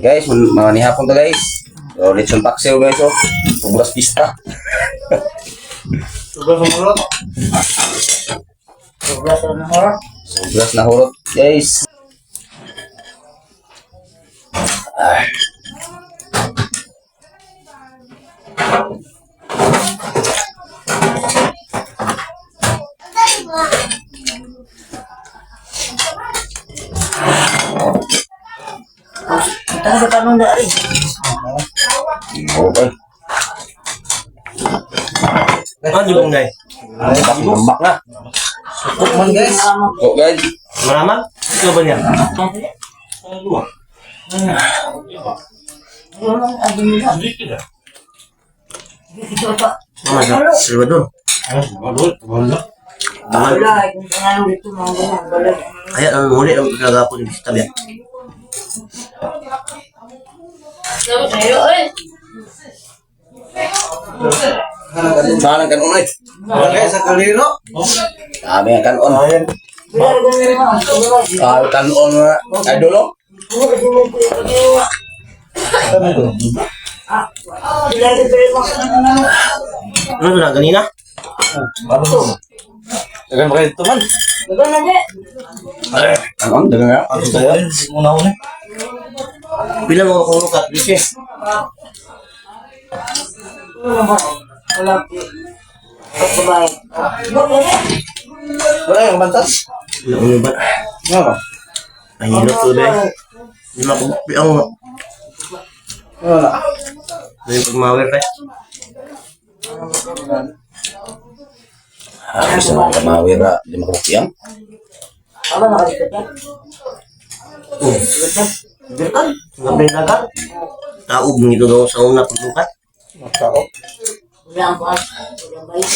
Guys, mga nihapon to, guys. So, lechon paksiw, guys, oh. Ubras pista. Sobra sa murot. Sobra sa nahor. Sobras na hurot, guys. Ah. Kita sa tanong dari. Okay. Ano di bang day? Tambak na. Sukot man, guys. Oh, guys. Maramag? Ikaw ba niya? Dua. Wala ang nila. Sedikit dah. Dito pa. Mama sa Salvador. Ah, bagus, bagus. Tangan. Wala kung ano dito mga ganyan. Wala. Kaya ang muli ang kagapon ni Bisita biya. Saan ang kanon eh? Wala sa kaliro. Kami ang kanon. Wala ganyan mga. Ah, kanon na. Idol, oh. Ah, wala dito mga. Ano na ganina? Dagan ba kayo ito man? Wala na di. Kanon, dagan nga. Ano tayo? Muna ko ni. Pila mo kung lukat bise. Wala ba? Wala. Babae. Wala na. Wala yung bantas? Wala mo ba? Nga ba? Ay hilot to day. Di makupi ang Wala. may pagmawer pa. Ah, bisa na kamawira. Di makabukiyang. Aba nakalikot yan. Oh, Birkan. ngapin dagat. Taob ngito daw sa una paglukat. Matao. Wala ang bukas. Wala ang bayo.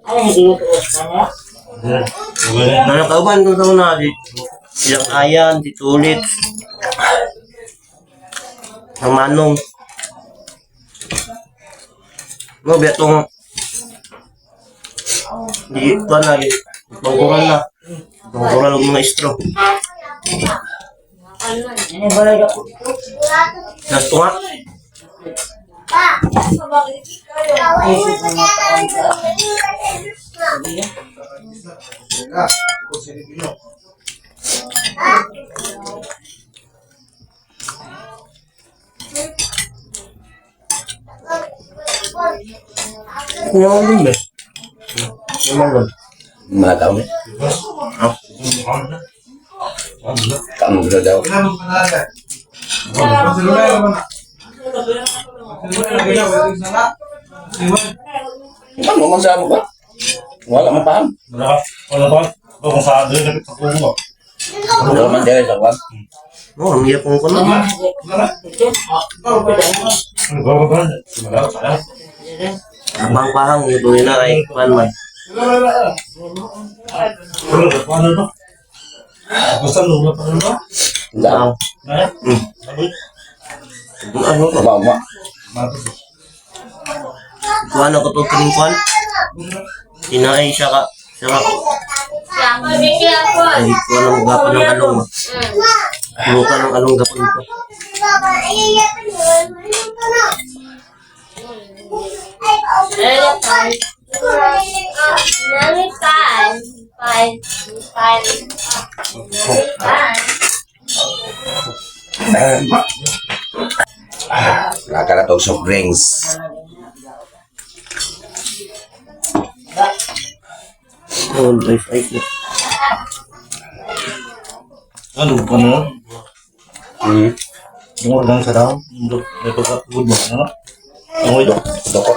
Ay, hindi ko tuwas na niya. Nanakauban doon sa una di ilang ayan, di tulit. Ang manong. No, biya tong di tuan na di bangkuran na. Bangkuran og mga istro. Ano ba lang ako dito? Gasto nga. Ay, sa mga taon sa... Kuha mo ba? Ano Mga taon eh. Ah, Kanon gud daw. Ano man sa mo ba? Wala man paham. Wala. Wala ba? Kung saan doon, dapat sa kumo. Wala man dere sa kwan. Oh, ang hirap kong kuno. Ito? Wala ba? Wala ba? Abang pahang ito nila kay kuan man. Wala ba? Ano ba? Basta nung wala pa ano ba? Wala. Eh? Hmm. Ano to? Ba ba. Kuan ako to kining kuan. Tinaay siya ka. Siya ka. Ay, kuan ang gapon ng along. Buka ng along gapon ko. Wala ka na tong soft drinks. Oh, life ay. Ano ba na? Yung lang sa daw, may pagkakagod ba na? Ang ito. Doko.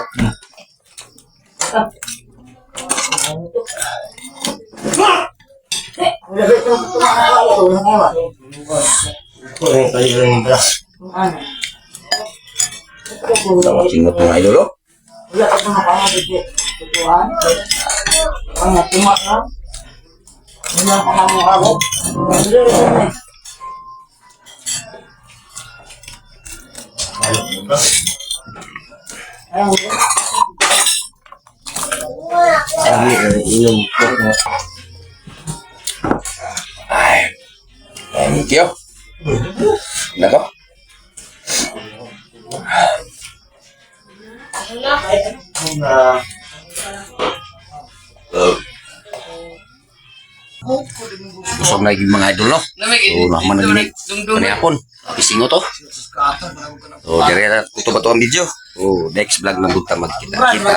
Wala ba itong tumakakayo? Wala nga ba? Ay, kayo lang pala. Ano? Tawag singot mga idol, oh. Wala ka itong makakagod. Tutuan? Ang natuma ka? Wala ka makakagod? Wala rin eh. Ay, wala. Ay, inom ko. Ay. Thank you. Nako. Na Busog na yung mga idol, no? So, naman na gini. Panihapon. Pisingo to. So, dire na kuto ba to ang video? Oh, next vlog na buta magkita. Kita.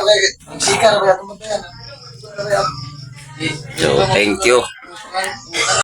So, thank you.